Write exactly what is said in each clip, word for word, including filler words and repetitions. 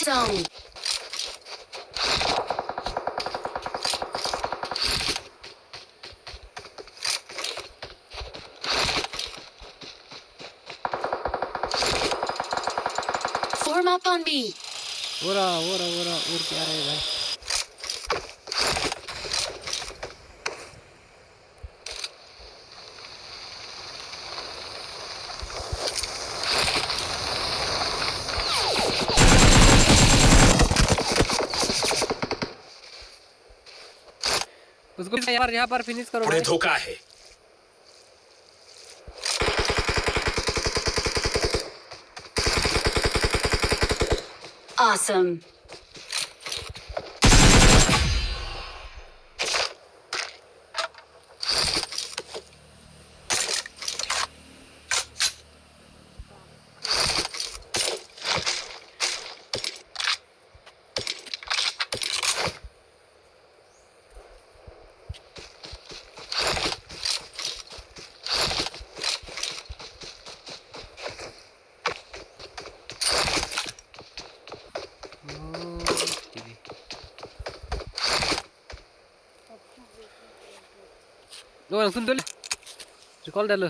zone. Form up on me. Ora, ora, ora, ur ke are, bhai. उसको यहाँ पर, यहाँ पर finish करो भाई। धोखा है। Awesome. Oh, T V. Lo, langsung dulu. Recall dah lo.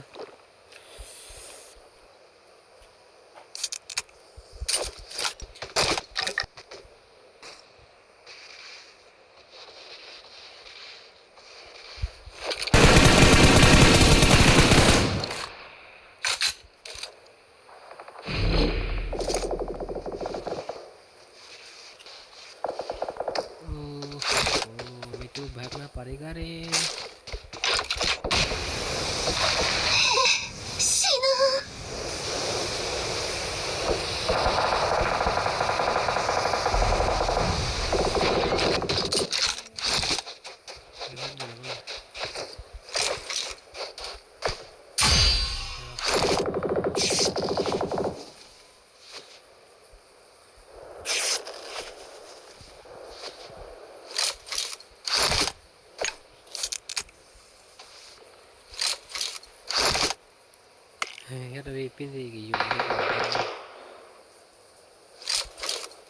Oh, oh, itu bahak na pariga re. Yato ipin si kejun.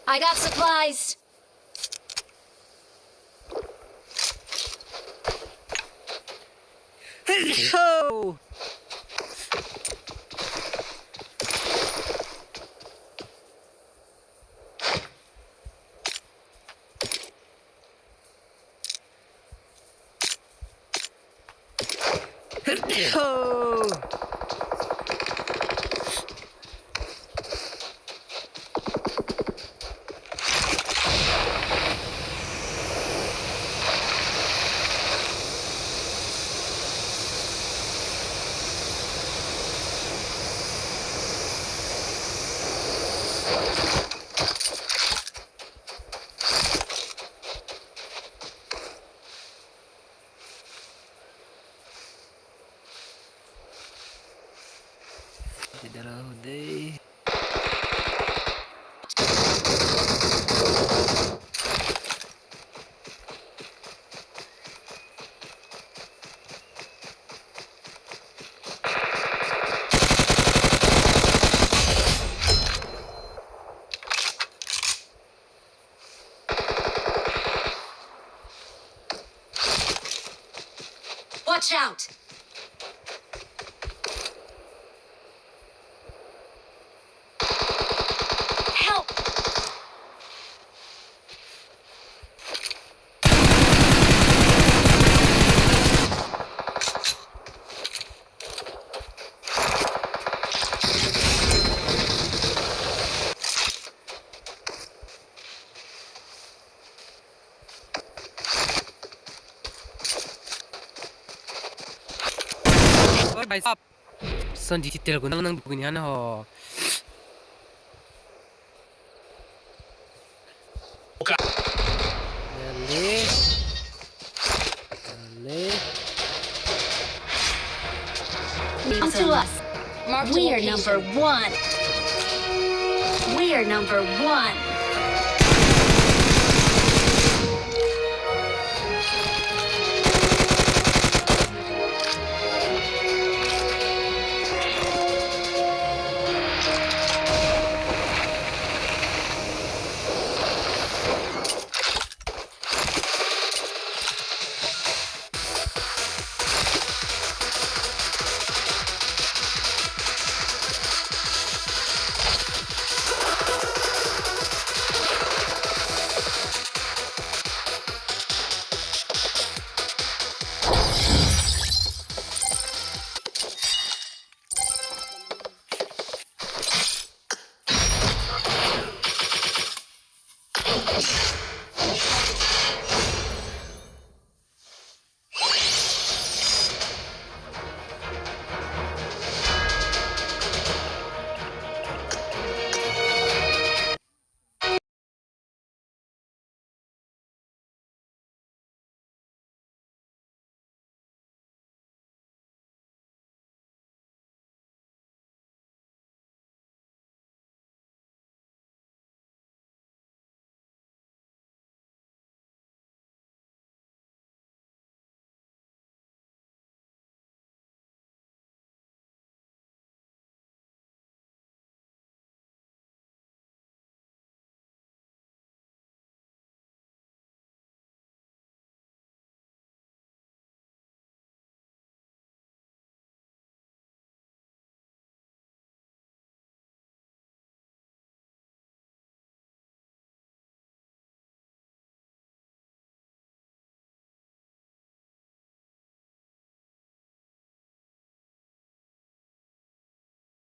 I got supplies. Ho! Tidak tahu deh. Watch out! Help! Oi, bhai sahab. Son digital ko nang nang dukunya na ho. Ale. Ale. Come to us. Marked a location. We are number one. We are number one.